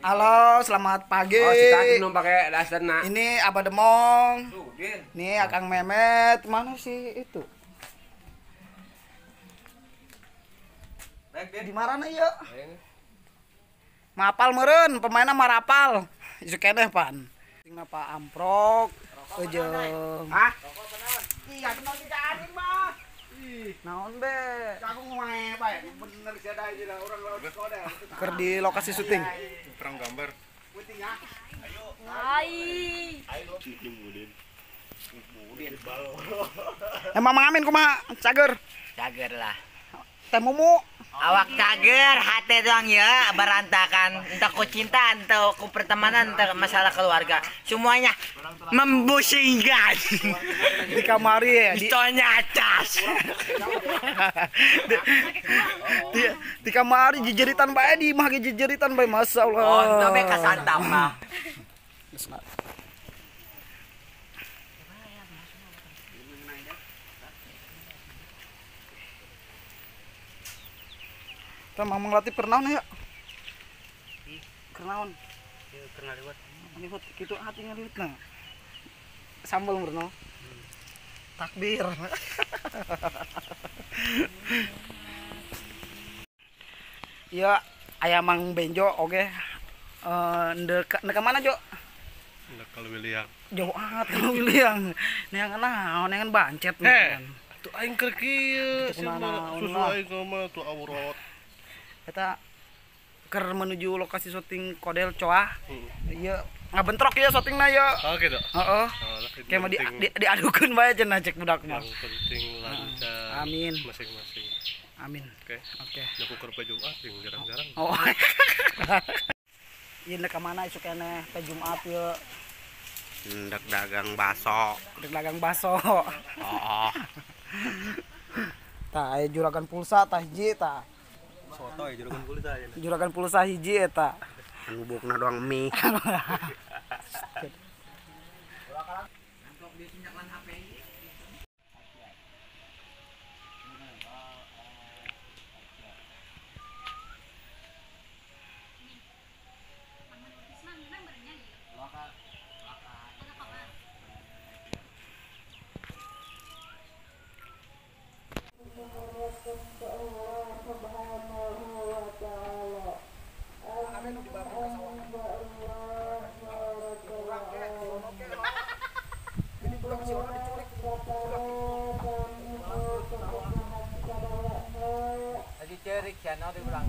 Halo, selamat pagi. Oh, si belum pakai daster nak. Ini Abah Demong. Ini Akang Memet. Mana sih itu? Di mana ya? Mapal meureun, pemainna marapal. Isu keneh pan. Sing apa amprok jeung. Hah? Iya, kenal tiga anjing mah. Naon be? Aku ngoe bae. Bener sia da ieu urang laut kodel. Keur di lokasi syuting. Perang gambar. Ai. Emang Mang Amin kumaha? Cager. Cager lah. Teh Mumu. Awak cager, hati doang ya berantakan. Entah ku cinta, entah ku pertemanan, entah masalah keluarga. Semuanya membusingkan. Di kamar ya, di atas. Di kamar jejeritan bae, di imah ge jejeritan bae, masyaallah. Oh, entah be kasantap mah. Kita Mamang Latif kernaon ya? Kernaon. Keur ngaliwet. Ngaliwet kitu hati ngaliwet nah. Sambal murno. Takbir. Iya, aya Mang Benjo oge. Ndek ka mana, Jo? Ndek ka Leuwiliang. Jauh amat ka Leuwiliang. Neangan naon, neangan bancet nih. Tuh aing keur kieu, susu aing mah tuh aurat. Eta keur menuju lokasi syuting Kodel Coah. Ieu ngabentrok ieu syutingna ieu. Oh gitu. Heeh. Kayak mah diadukeun bae cenah cek budak mah. Yang penting lancar. Amin. Masing-masing. Amin. Oke. Oke. Aku keur pe Jumat jeung jarang-jarang. Oh. Ieu ndek ka mana isuk keneh pe Jumat ieu? Ndek dagang baso. Ndek dagang baso. Heeh. Tah aya juragan pulsa tah hiji tah. Soto ya juragan pulsa ya. Juragan pulsa hiji eta. Anu bukna doang mie. Lagi cerik channel di ulang.